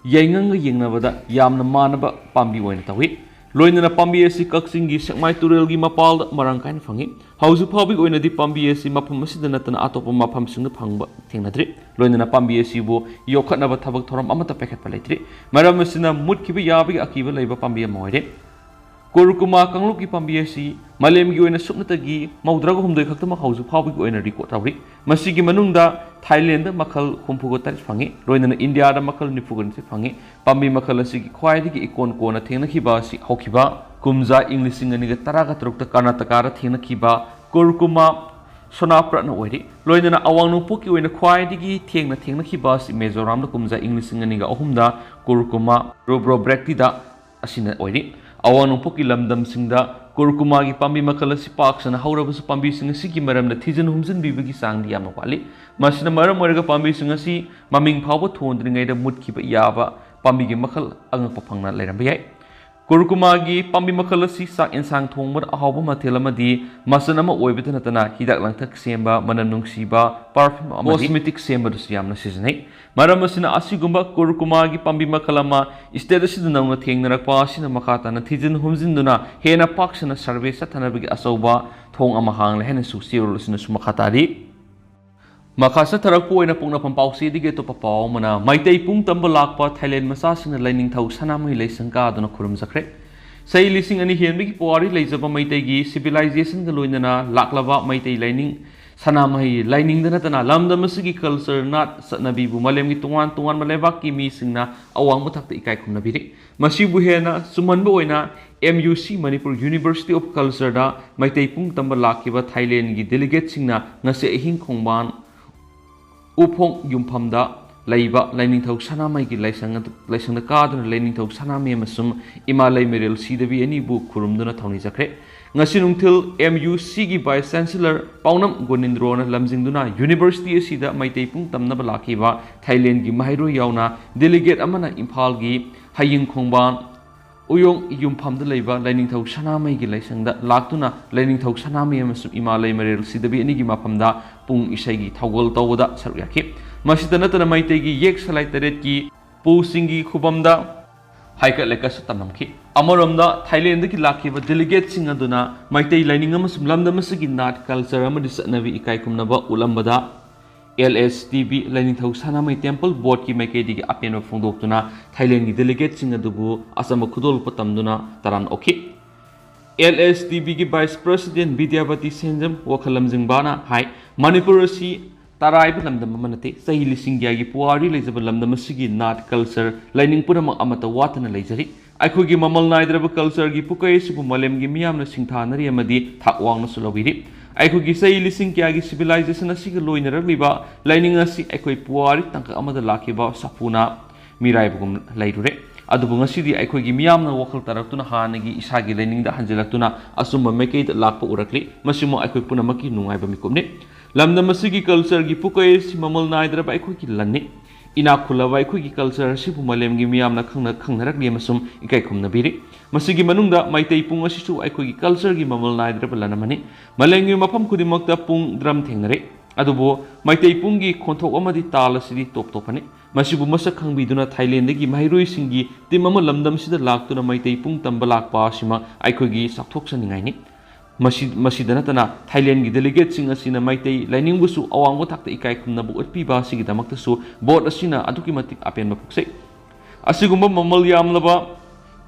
ꯌꯥꯏꯉꯪꯒ ꯌꯦꯡꯅꯕꯗ ꯌꯥꯝꯅ ꯃꯥꯟꯅꯕ ꯄꯥꯝꯕꯤ ꯑꯣꯏꯅ ꯇꯧꯏ꯫ ꯂꯣꯏꯅꯅ ꯄꯥꯝꯕꯤ ꯑꯁꯤ ꯀꯛꯆꯤꯡꯒꯤ ꯁꯦꯛꯃꯥꯏ ꯇꯨꯔꯦꯜꯒꯤ ꯃꯄꯥꯜꯗ ꯃꯔꯥꯡ ꯀꯥꯏꯅ ꯐꯪꯏ꯫ ꯍꯧꯖꯤꯛ ꯐꯥꯎꯕꯒꯤ ꯑꯣꯏꯅꯗꯤ ꯄꯥꯝꯕꯤ ꯑꯁꯤ ꯃꯐꯝ ꯑꯁꯤꯗ ꯅꯠꯇꯅ ꯑꯇꯣꯞꯄ ꯃꯐꯝꯁꯤꯡꯗ ꯐꯪꯕ ꯊꯦꯡꯅꯗ꯭ꯔꯤ꯫ ꯂꯣꯏꯅꯅ ꯄꯥꯝꯕꯤ ꯑꯁꯤꯕꯨ ꯌꯣꯛꯈꯠꯅꯕ ꯊꯕꯛ ꯊꯧꯔꯝ ꯑꯃꯠꯇ ꯄꯥꯏꯈꯠꯄ ꯂꯩꯇ꯭ꯔꯤ꯫ ꯃꯔꯝ ꯑꯁꯤꯅ ꯃꯨꯠꯈꯤꯕ ꯌꯥꯕꯒꯤ ꯑꯀꯤꯕ ꯂꯩꯕ ꯄꯥꯝꯕꯤ ꯑꯃ ꯑꯣꯏꯔꯦ꯫ ꯀꯨꯔꯀꯨꯃꯥ ꯀꯥꯡꯂꯨꯞꯀꯤ ꯄꯥꯝꯕꯤ ꯑꯁꯤ ꯃꯥꯂꯦꯝꯒꯤ ꯑꯣꯏꯅ ꯁꯨꯞꯅꯇꯒꯤ ꯃꯧꯗ꯭ꯔꯥꯒ ꯍꯨꯝꯗꯣꯏ ꯈꯛꯇꯃꯛ ꯍꯧꯖꯤꯛ ꯐꯥꯎꯕꯒꯤ ꯑꯣꯏꯅ record ꯇꯧꯔꯤ꯫ ꯃꯁꯤꯒꯤ ꯃꯅꯨꯡꯗ ꯊꯥꯏꯂꯦꯟꯗ ꯃꯈꯜ ꯍꯨꯝꯐꯨꯒ ꯇꯔꯦꯠ ꯐꯪꯉꯤ, ꯂꯣꯏꯅꯅ ꯏꯟꯗꯤꯌꯥꯗ ꯃꯈꯜ ꯅꯤꯐꯨꯒ ꯅꯤꯊꯣꯏ ꯐꯪꯉꯤ꯫ ꯄꯥꯝꯕꯤ ꯃꯈꯜ ꯑꯁꯤꯒꯤ ꯈ꯭ꯋꯥꯏꯗꯒꯤ ꯏꯀꯣꯟ ꯀꯣꯟꯅ ꯊꯦꯡꯅꯈꯤꯕ ꯑꯁꯤ ꯍꯧꯈꯤꯕ ꯀꯨꯝꯖꯥ ꯏꯪ ꯂꯤꯁꯤꯡ ꯑꯅꯤꯒ ꯇꯔꯥꯒ ꯇꯔꯨꯛꯇ ꯀꯔꯅꯥꯇꯀꯥꯗ ꯊꯦꯡꯅꯈꯤꯕ ꯀꯨꯔꯀꯨꯃꯥ ꯁꯣꯅꯥꯄ꯭ꯔꯠꯅ ꯑꯣꯏꯔꯤ꯫ ꯂꯣꯏꯅꯅ ꯑꯋꯥꯡ ꯅꯣꯡꯄꯣꯛꯀꯤ ꯑꯣꯏꯅ ꯈ꯭ꯋꯥꯏꯗꯒꯤ ꯊꯦꯡꯅ ꯊꯦꯡꯅꯈꯤꯕ ꯑꯁꯤ ꯃꯤꯖꯣꯔꯥꯝꯗ ꯀꯨꯝꯖꯥ ꯏꯪ ꯂꯤꯁꯤꯡ ꯑꯅꯤꯒ ꯑꯍꯨꯝꯗ ꯀꯨꯔꯀꯨꯃꯥ ꯔꯨꯕ꯭ꯔꯣꯕ꯭ꯔꯦꯛꯇꯤꯗ ꯑꯁꯤꯅ ꯑꯣꯏꯔꯤ꯫ ꯑꯋꯥꯡ ꯅꯣꯡꯄꯣꯛꯀꯤ ꯂꯝꯗꯝꯁꯤꯡꯗ ꯀꯨꯔꯀꯨꯃꯥꯒꯤ ꯄꯥꯝꯕꯤ ꯃꯈꯜ ꯑꯁꯤ ꯄꯥꯛ ꯁꯟꯅ ꯍꯧꯔꯕꯁꯨ ꯄꯥꯝꯕꯤꯁꯤꯡ ꯑꯁꯤꯒꯤ ꯃꯔꯝꯗ ꯊꯤꯖꯤꯟ ꯍꯨꯝꯖꯤꯟꯕꯤꯕꯒꯤ ꯆꯥꯡꯗꯤ ꯌꯥꯝꯅ ꯋꯥꯠꯂꯤ꯫ ꯃꯁꯤꯅ ꯃꯔꯝ ꯑꯣꯏꯔꯒ ꯄꯥꯝꯕꯤꯁꯤꯡ ꯑꯁꯤ ꯃꯃꯤꯡ ꯐꯥꯎꯕ ꯊꯣꯟꯗ꯭ꯔꯤꯉꯩꯗ ꯃꯨꯠꯈꯤꯕ ꯌꯥꯕ ꯄꯥꯝꯕꯤꯒꯤ ꯃꯈꯜ ꯑꯉꯛꯄ ꯐꯪꯅ ꯂꯩꯔꯝꯕ ꯌꯥꯏ꯫ ꯀꯨꯔꯀꯨꯃꯥꯒꯤ ꯄꯥꯝꯕꯤ ꯃꯈꯜ ꯑꯁꯤ ꯆꯥꯛ ꯌꯦꯟꯁꯥꯡ ꯊꯣꯡꯕꯗ ꯑꯍꯥꯎꯕ ꯃꯊꯦꯜ ꯑꯃꯗꯤ ꯃꯆꯜ ꯑꯃ ꯑꯣꯏꯕꯇ ꯅꯠꯇꯅ ꯍꯤꯗꯥꯛ ꯂꯥꯡꯊꯛ ꯁꯦꯝꯕ, ꯃꯅꯝ ꯅꯨꯡꯁꯤꯕ perfume ꯑꯃꯗꯤ cosmetic ꯁꯦꯝꯕꯗꯁꯨ ꯌꯥꯝꯅ ꯁꯤꯖꯤꯟꯅꯩ꯫ ꯃꯔꯝ ꯑꯁꯤꯅ ꯑꯁꯤꯒꯨꯝꯕ ꯀꯨꯔꯀꯨꯃꯥꯒꯤ ꯄꯥꯝꯕꯤ ꯃꯈꯜ ꯑꯃ state ꯑꯁꯤꯗ ꯅꯧꯅ ꯊꯦꯡꯅꯔꯛꯄ ꯑꯁꯤꯅ ꯃꯈꯥ ꯇꯥꯅ ꯊꯤꯖꯤꯟ ꯍꯨꯝꯖꯤꯟꯗꯨꯅ ꯍꯦꯟꯅ ꯄꯥꯛ ꯁꯟꯅ survey ꯆꯠꯊꯅꯕꯒꯤ ꯑꯆꯧꯕ ꯊꯣꯡ ꯑꯃ ꯍꯥꯡꯂꯦ ꯍꯥꯏꯅꯁꯨ ꯆꯦꯔꯣꯜ ꯑꯁꯤꯅꯁꯨ ꯃꯈꯥ ꯇꯥꯔꯤ꯫ ꯃꯈꯥ ꯆꯠꯊꯔꯛꯄ ꯑꯣꯏꯅ ꯄꯣꯛꯅꯐꯝ ꯄꯥꯎꯆꯦꯗꯒꯤ ꯑꯇꯣꯞꯄ ꯄꯥꯎ ꯑꯃꯅ, ꯃꯩꯇꯩ ꯄꯨꯡ ꯇꯝꯕ ꯂꯥꯛꯄ ꯊꯥꯏꯂꯦꯟ ꯃꯆꯥꯁꯤꯡꯅ ꯂꯥꯏꯅꯤꯡꯊꯧ ꯁꯅꯥꯃꯍꯤ ꯂꯥꯏꯁꯪ ꯀꯥꯗꯨꯅ ꯈꯨꯔꯨꯝꯖꯈ꯭ꯔꯦ꯫ ꯆꯍꯤ ꯂꯤꯁꯤꯡ ꯑꯅꯤ ꯍꯦꯟꯕꯒꯤ ꯄꯨꯋꯥꯔꯤ ꯂꯩꯖꯕ ꯃꯩꯇꯩꯒꯤ ꯁꯤꯚꯤꯂꯥꯏꯖꯦꯁꯟꯒ ꯂꯣꯏꯅꯅ ꯂꯥꯛꯂꯕ ꯃꯩꯇꯩ ꯂꯥꯏꯅꯤꯡ ꯁꯅꯥꯃꯍꯤ ꯂꯥꯏꯅꯤꯡꯗ ꯅꯠꯇꯅ ꯂꯝꯗꯝ ꯑꯁꯤꯒꯤ ꯀꯜꯆꯔ, ꯅꯥꯠ, ꯆꯠꯅꯕꯤꯕꯨ ꯃꯥꯂꯦꯝꯒꯤ ꯇꯣꯉꯥꯟ ꯇꯣꯉꯥꯟꯕ ꯂꯩꯕꯥꯛꯀꯤ ꯃꯤꯁꯤꯡꯅ ꯑꯋꯥꯡꯕ ꯊꯥꯛꯇ ꯏꯀꯥꯏ ꯈꯨꯝꯅꯕꯤꯔꯤ꯫ ꯃꯁꯤꯕꯨ ꯍꯦꯟꯅ ꯆꯨꯝꯍꯟꯕ ꯑꯣꯏꯅ, M U C, Manipur University of Culture ꯗ ꯃꯩꯇꯩ ꯄꯨꯡ ꯇꯝꯕ ꯂꯥꯛꯈꯤꯕ ꯊꯥꯏꯂꯦꯟꯒꯤ ꯗꯦꯂꯤꯒꯦꯠꯁꯤꯡꯅ ꯉꯁꯤ ꯑꯍꯤꯡ ꯈꯣꯡꯕꯥꯟ ꯎꯐꯣꯡ ꯌꯨꯝꯐꯝꯗ ꯂꯩꯕ ꯂꯥꯏꯅꯤꯡꯊꯧ ꯁꯅꯥꯃꯍꯤꯒꯤ ꯂꯥꯏꯁꯪ ꯑꯗꯨ, ꯂꯥꯏꯁꯪꯗ ꯀꯥꯗꯨꯅ ꯂꯥꯏꯅꯤꯡꯊꯧ ꯁꯅꯥꯃꯍꯤ ꯑꯃꯁꯨꯡ ꯏꯃꯥ ꯂꯩꯃꯔꯦꯜ ꯁꯤꯗꯕꯤ ꯑꯅꯤꯕꯨ ꯈꯨꯔꯨꯝꯗꯨꯅ ꯊꯧꯅꯤꯖꯈ꯭ꯔꯦ꯫ ꯉꯁꯤ ꯅꯨꯡꯊꯤꯜ M U C ꯒꯤ Vice Chancellor ꯄꯥꯎꯅꯝ ꯒꯣꯅꯤꯟꯗ꯭ꯔꯣꯅ ꯂꯝꯖꯤꯡꯗꯨꯅ university ꯑꯁꯤꯗ ꯃꯩꯇꯩ ꯄꯨꯡ ꯇꯝꯅꯕ ꯂꯥꯛꯈꯤꯕ ꯊꯥꯏꯂꯦꯟꯒꯤ ꯃꯍꯩꯔꯣꯏ ꯌꯥꯎꯅ delegate ꯑꯃꯅ ꯏꯝꯐꯥꯜꯒꯤ ꯍꯌꯤꯡ ꯈꯣꯡꯕꯥꯟ ꯎꯌꯣꯡ ꯌꯨꯝꯐꯝꯗ ꯂꯩꯕ ꯂꯥꯏꯅꯤꯡꯊꯧ ꯁꯅꯥꯃꯍꯤꯒꯤ ꯂꯥꯏꯁꯪꯗ ꯂꯥꯛꯇꯨꯅ ꯂꯥꯏꯅꯤꯡꯊꯧ ꯁꯅꯥꯃꯍꯤ ꯑꯃꯁꯨꯡ ꯏꯃꯥ ꯂꯩꯃꯔꯦꯜ ꯁꯤꯗꯕꯤ ꯑꯅꯤꯒꯤ ꯃꯐꯝꯗ ꯄꯨꯡ ꯏꯁꯩꯒꯤ ꯊꯧꯒꯜ ꯇꯧꯕꯗ ꯁꯔꯨꯛ ꯌꯥꯈꯤ꯫ ꯃꯁꯤꯇ ꯅꯠꯇꯅ ꯃꯩꯇꯩꯒꯤ ꯌꯦꯛ ꯁꯂꯥꯏ ꯇꯔꯦꯠꯀꯤ ꯄꯨꯁꯤꯡꯒꯤ ꯈꯨꯕꯝꯗ ꯍꯩꯀꯠ ꯂꯩꯀꯠꯁꯨ ꯇꯝꯂꯝꯈꯤ꯫ ꯑꯃꯔꯣꯝꯗ ꯊꯥꯏꯂꯦꯟꯗꯒꯤ ꯂꯥꯛꯈꯤꯕ delegateꯁꯤꯡ ꯑꯗꯨꯅ ꯃꯩꯇꯩ ꯂꯥꯏꯅꯤꯡ ꯑꯃꯁꯨꯡ ꯂꯝꯗꯝ ꯑꯁꯤꯒꯤ ꯅꯥꯠ, ꯀꯜꯆꯔ ꯑꯃꯗꯤ ꯆꯠꯅꯕꯤ ꯏꯀꯥꯏ ꯈꯨꯝꯅꯕ ꯎꯠꯂꯝꯕꯗ L S T B ꯂꯥꯏꯅꯤꯡꯊꯧ ꯁꯅꯥꯃꯍꯤ temple boardꯀꯤ ꯃꯥꯏꯀꯩꯗꯒꯤ ꯑꯄꯦꯟꯕ ꯐꯣꯡꯗꯣꯛꯇꯨꯅ ꯊꯥꯏꯂꯦꯟꯒꯤ delegateꯁꯤꯡ ꯑꯗꯨꯕꯨ ꯑꯆꯝꯕ ꯈꯨꯗꯣꯜꯄꯣꯠ ꯇꯝꯗꯨꯅ ꯇꯔꯥꯝꯅ ꯑꯣꯛꯈꯤ꯫ L S T Bꯒꯤ Vice President Bidyapati ꯁꯦꯟꯖꯝ ꯋꯥꯈꯜ ꯂꯝꯖꯤꯡꯕꯥꯅ ꯍꯥꯏ, ꯃꯅꯤꯄꯨꯔ ꯑꯁꯤ ꯇꯔꯥꯏꯕ ꯂꯝꯗꯝ ꯑꯃ ꯅꯠꯇꯦ꯫ ꯆꯍꯤ ꯂꯤꯁꯤꯡ ꯀꯌꯥꯒꯤ ꯄꯨꯋꯥꯔꯤ ꯂꯩꯖꯕ ꯂꯝꯗꯝ ꯑꯁꯤꯒꯤ ꯅꯥꯠ, ꯀꯜꯆꯔ, ꯂꯥꯏꯅꯤꯡ ꯄꯨꯝꯅꯃꯛ ꯑꯃꯠꯇ ꯋꯥꯠꯇꯅ ꯂꯩꯖꯔꯤ꯫ ꯑꯩꯈꯣꯏꯒꯤ ꯃꯃꯜ ꯅꯥꯏꯗ꯭ꯔꯕ ꯀꯜꯆꯔꯒꯤ ꯄꯨꯀꯩ ꯑꯁꯤꯕꯨ ꯃꯥꯂꯦꯝꯒꯤ ꯃꯤꯌꯥꯝꯅ ꯁꯤꯡꯊꯥꯅꯔꯤ ꯑꯃꯗꯤ ꯊꯥꯛ ꯋꯥꯡꯅꯁꯨ ꯂꯧꯕꯤꯔꯤ꯫ ꯑꯩꯈꯣꯏꯒꯤ ꯆꯍꯤ ꯂꯤꯁꯤꯡ ꯀꯌꯥꯒꯤ civilization ꯑꯁꯤꯒ ꯂꯣꯏꯅꯔꯛꯂꯤꯕ ꯂꯥꯏꯅꯤꯡ ꯑꯁꯤ ꯑꯩꯈꯣꯏ ꯄꯨꯋꯥꯔꯤ ꯇꯥꯡꯀꯛ ꯑꯃꯗ ꯂꯥꯛꯈꯤꯕ ꯁꯥꯐꯨꯅ ꯃꯤꯔꯥꯏꯕꯒꯨꯝ ꯂꯩꯔꯨꯔꯦ꯫ ꯑꯗꯨꯕꯨ ꯉꯁꯤꯗꯤ ꯑꯩꯈꯣꯏꯒꯤ ꯃꯤꯌꯥꯝꯅ ꯋꯥꯈꯜ ꯇꯥꯔꯛꯇꯨꯅ ꯍꯥꯟꯅꯒꯤ ꯏꯁꯥꯒꯤ ꯂꯥꯏꯅꯤꯡꯗ ꯍꯟꯖꯤꯜꯂꯛꯇꯨꯅ ꯑꯆꯨꯝꯕ ꯃꯥꯏꯀꯩꯗ ꯂꯥꯛꯄ ꯎꯔꯛꯂꯤ꯫ ꯃꯁꯤꯃꯛ ꯑꯩꯈꯣꯏ ꯄꯨꯝꯅꯃꯛꯀꯤ ꯅꯨꯡꯉꯥꯏꯕ ꯃꯤꯀꯨꯞꯅꯤ꯫ ꯂꯝꯗꯝ ꯑꯁꯤꯒꯤ ꯀꯜꯆꯔꯒꯤ ꯄꯨꯀꯩ ꯑꯁꯤ ꯃꯃꯜ ꯅꯥꯏꯗ꯭ꯔꯕ ꯑꯩꯈꯣꯏꯒꯤ ꯂꯟꯅꯤ꯫ ꯏꯅꯥꯛ ꯈꯨꯜꯂꯕ ꯑꯩꯈꯣꯏꯒꯤ ꯀꯜꯆꯔ ꯑꯁꯤꯕꯨ ꯃꯥꯂꯦꯝꯒꯤ ꯃꯤꯌꯥꯝꯅ ꯈꯪꯅ ꯈꯪꯅꯔꯛꯂꯤ ꯑꯃꯁꯨꯡ ꯏꯀꯥꯏ ꯈꯨꯝꯅꯕꯤꯔꯤ꯫ ꯃꯁꯤꯒꯤ ꯃꯅꯨꯡꯗ ꯃꯩꯇꯩ ꯄꯨꯡ ꯑꯁꯤꯁꯨ ꯑꯩꯈꯣꯏꯒꯤ ꯀꯜꯆꯔꯒꯤ ꯃꯃꯜ ꯅꯥꯏꯗ꯭ꯔꯕ ꯂꯟ ꯑꯃꯅꯤ꯫ ꯃꯥꯂꯦꯝꯒꯤ ꯃꯐꯝ ꯈꯨꯗꯤꯡꯃꯛꯇ ꯄꯨꯡ ꯗ꯭ꯔꯝ ꯊꯦꯡꯅꯔꯤ꯫ ꯑꯗꯨꯕꯨ ꯃꯩꯇꯩ ꯄꯨꯡꯒꯤ ꯈꯣꯟꯊꯣꯛ ꯑꯃꯗꯤ ꯇꯥꯜ ꯑꯁꯤꯗꯤ ꯇꯣꯞ ꯇꯣꯞꯄꯅꯤ꯫ ꯃꯁꯤꯕꯨ ꯃꯁꯛ ꯈꯪꯕꯤꯗꯨꯅ ꯊꯥꯏꯂꯦꯟꯗꯒꯤ ꯃꯍꯩꯔꯣꯏꯁꯤꯡꯒꯤ ꯇꯤꯝ ꯑꯃ ꯂꯝꯗꯝꯁꯤꯗ ꯂꯥꯛꯇꯨꯅ ꯃꯩꯇꯩ ꯄꯨꯡ ꯇꯝꯕ ꯂꯥꯛꯄ ꯑꯁꯤꯃꯛ ꯑꯩꯈꯣꯏꯒꯤ ꯆꯥꯎꯊꯣꯛꯆꯅꯤꯡꯉꯥꯏꯅꯤ꯫ ꯃꯁꯤ-, ꯃꯁꯤꯗ ꯅꯠꯇꯅ ꯊꯥꯏꯂꯦꯟꯒꯤ delegateꯁꯤꯡ ꯑꯁꯤꯅ ꯃꯩꯇꯩ ꯂꯥꯏꯅꯤꯡꯕꯨꯁꯨ ꯑꯋꯥꯡꯕ ꯊꯥꯛꯇ ꯏꯀꯥꯏ ꯈꯨꯝꯅꯕ ꯎꯠꯄꯤꯕ ꯑꯁꯤꯒꯤꯗꯃꯛꯇꯁꯨ board ꯑꯁꯤꯅ ꯑꯗꯨꯛꯀꯤ ꯃꯇꯤꯛ ꯑꯄꯦꯟꯕ ꯐꯣꯡꯗꯣꯛꯆꯩ꯫ ꯑꯁꯤꯒꯨꯝꯕ ꯃꯃꯜ ꯌꯥꯝꯂꯕ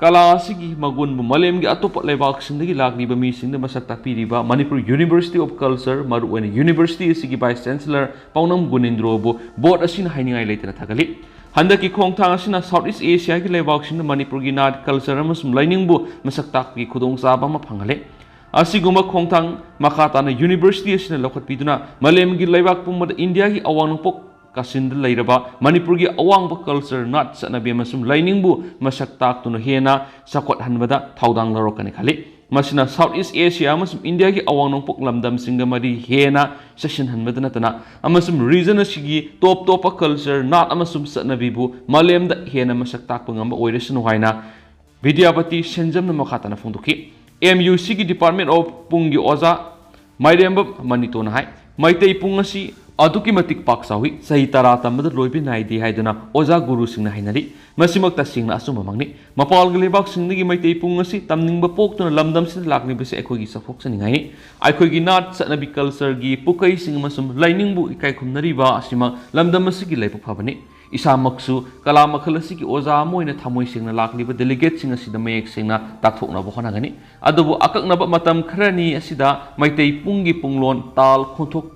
ꯀꯂꯥ ꯑꯁꯤꯒꯤ ꯃꯒꯨꯟꯕꯨ ꯃꯥꯂꯦꯝꯒꯤ ꯑꯇꯣꯞꯄ ꯂꯩꯕꯥꯛꯁꯤꯡꯗꯒꯤ ꯂꯥꯛꯂꯤꯕ ꯃꯤꯁꯤꯡꯗ ꯃꯁꯛ ꯇꯥꯛꯄꯤꯔꯤꯕ ꯃꯅꯤꯄꯨꯔ University of Culture, ꯃꯔꯨꯑꯣꯏꯅ university ꯑꯁꯤꯒꯤ vice chancellor ꯄꯥꯎꯅꯝ ꯒꯨꯅꯤꯟꯗ꯭ꯔꯣꯕꯨ board ꯑꯁꯤꯅ ꯍꯥꯏꯅꯤꯡꯉꯥꯏ ꯂꯩꯇꯅ ꯊꯥꯒꯠꯂꯤ꯫ ꯍꯟꯗꯛꯀꯤ ꯈꯣꯡꯊꯥꯡ ꯑꯁꯤꯅ South East Asiaꯒꯤ ꯂꯩꯕꯥꯛꯁꯤꯡꯗ ꯃꯅꯤꯄꯨꯔꯒꯤ ꯅꯥꯠ, culture ꯑꯃꯁꯨꯡ ꯂꯥꯏꯅꯤꯡꯕꯨ ꯃꯁꯛ ꯇꯥꯛꯄꯒꯤ ꯈꯨꯗꯣꯡꯆꯥꯕ ꯑꯃ ꯐꯪꯍꯜꯂꯦ꯫ ꯑꯁꯤꯒꯨꯝꯕ ꯈꯣꯡꯊꯥꯡ ꯃꯈꯥ ꯇꯥꯅ university ꯑꯁꯤꯅ ꯂꯧꯈꯠꯄꯤꯗꯨꯅ ꯃꯥꯂꯦꯝꯒꯤ ꯂꯩꯕꯥꯛ ꯄꯨꯝꯕꯗ ꯏꯟꯗꯤꯌꯥꯒꯤ ꯑꯋꯥꯡ ꯅꯣꯡꯄꯣꯛ ꯀꯥꯆꯤꯟꯗ ꯂꯩꯔꯕ ꯃꯅꯤꯄꯨꯔꯒꯤ ꯑꯋꯥꯡꯕ culture, ꯅꯥꯠ, ꯆꯠꯅꯕꯤ ꯑꯃꯁꯨꯡ ꯂꯥꯏꯅꯤꯡꯕꯨ ꯃꯁꯛ ꯇꯥꯛꯇꯨꯅ ꯍꯦꯟꯅ ꯆꯥꯎꯈꯠꯍꯟꯕꯗ ꯊꯧꯗꯥꯡ ꯂꯧꯔꯛꯀꯅꯤ ꯈꯜꯂꯤ꯫ ꯃꯁꯤꯅ South East Asia ꯑꯃꯁꯨꯡ ꯏꯟꯗꯤꯌꯥꯒꯤ ꯑꯋꯥꯡ ꯅꯣꯡꯄꯣꯛ ꯂꯝꯗꯝꯁꯤꯡꯒ ꯃꯔꯤ ꯍꯦꯟꯅ ꯆꯦꯠꯁꯤꯟꯍꯟꯕꯗ ꯅꯠꯇꯅ ꯑꯃꯁꯨꯡ region ꯑꯁꯤꯒꯤ ꯇꯣꯞ ꯇꯣꯞꯄ culture, ꯅꯥꯠ ꯑꯃꯁꯨꯡ ꯆꯠꯅꯕꯤꯕꯨ ꯃꯥꯂꯦꯝꯗ ꯍꯦꯟꯅ ꯃꯁꯛ ꯇꯥꯛꯄ ꯉꯝꯕ ꯑꯣꯏꯔꯁꯅꯨ ꯍꯥꯏꯅ ꯕꯤꯗ꯭ꯌꯥꯄꯇꯤ ꯁꯦꯟꯖꯝꯅ ꯃꯈꯥ ꯇꯥꯅ ꯐꯣꯡꯗꯣꯛꯈꯤ꯫ MUCꯒꯤ Department of ꯄꯨꯡꯒꯤ ꯑꯣꯖꯥ ꯃꯥꯏꯔꯦꯝꯕ ꯃꯅꯤꯇꯣꯅ ꯍꯥꯏ, ꯃꯩꯇꯩ ꯄꯨꯡ ꯑꯁꯤ ꯑꯗꯨꯛꯀꯤ ꯃꯇꯤꯛ ꯄꯥꯛ ꯆꯥꯎꯏ, ꯆꯍꯤ ꯇꯔꯥ ꯇꯝꯕꯗ ꯂꯣꯏꯕ ꯅꯥꯏꯗꯦ ꯍꯥꯏꯗꯨꯅ ꯑꯣꯖꯥ ꯒꯨꯔꯨꯁꯤꯡꯅ ꯍꯥꯏꯅꯔꯤ꯫ ꯃꯁꯤꯃꯛ ꯇꯁꯦꯡꯅ ꯑꯆꯨꯝꯕꯃꯛꯅꯤ꯫ ꯃꯄꯥꯜꯒꯤ ꯂꯩꯕꯥꯛꯁꯤꯡꯗꯒꯤ ꯃꯩꯇꯩ ꯄꯨꯡ ꯑꯁꯤ ꯇꯝꯅꯤꯡꯕ ꯄꯣꯛꯇꯨꯅ ꯂꯝꯗꯝꯁꯤꯗ ꯂꯥꯛꯂꯤꯕꯁꯤ ꯑꯩꯈꯣꯏꯒꯤ ꯆꯥꯎꯊꯣꯛꯆꯅꯤꯡꯉꯥꯏꯅꯤ꯫ ꯑꯩꯈꯣꯏꯒꯤ ꯅꯥꯠ, ꯆꯠꯅꯕꯤ, cultureꯒꯤ ꯄꯨꯀꯩꯁꯤꯡ ꯑꯃꯁꯨꯡ ꯂꯥꯏꯅꯤꯡꯕꯨ ꯏꯀꯥꯏ ꯈꯨꯝꯅꯔꯤꯕ ꯑꯁꯤꯃꯛ ꯂꯝꯗꯝ ꯑꯁꯤꯒꯤ ꯂꯥꯏꯕꯛ ꯐꯕꯅꯤ꯫ ꯏꯁꯥꯃꯛꯁꯨ ꯀꯂꯥ ꯃꯈꯜ ꯑꯁꯤꯒꯤ ꯑꯣꯖꯥ ꯑꯃ ꯑꯣꯏꯅ ꯊꯃꯣꯏ ꯁꯦꯡꯅ ꯂꯥꯛꯂꯤꯕ delegateꯁꯤꯡ ꯑꯁꯤꯗ ꯃꯌꯦꯛ ꯁꯦꯡꯅ ꯇꯥꯛꯊꯣꯛꯅꯕ ꯍꯣꯠꯅꯒꯅꯤ꯫ ꯑꯗꯨꯕꯨ ꯑꯀꯛꯅꯕ ꯃꯇꯝ ꯈꯔꯅꯤ ꯑꯁꯤꯗ ꯃꯩꯇꯩ ꯄꯨꯡꯒꯤ ꯄꯨꯡꯂꯣꯟ, ꯇꯥꯜ, ꯈꯣꯟꯊꯣꯛ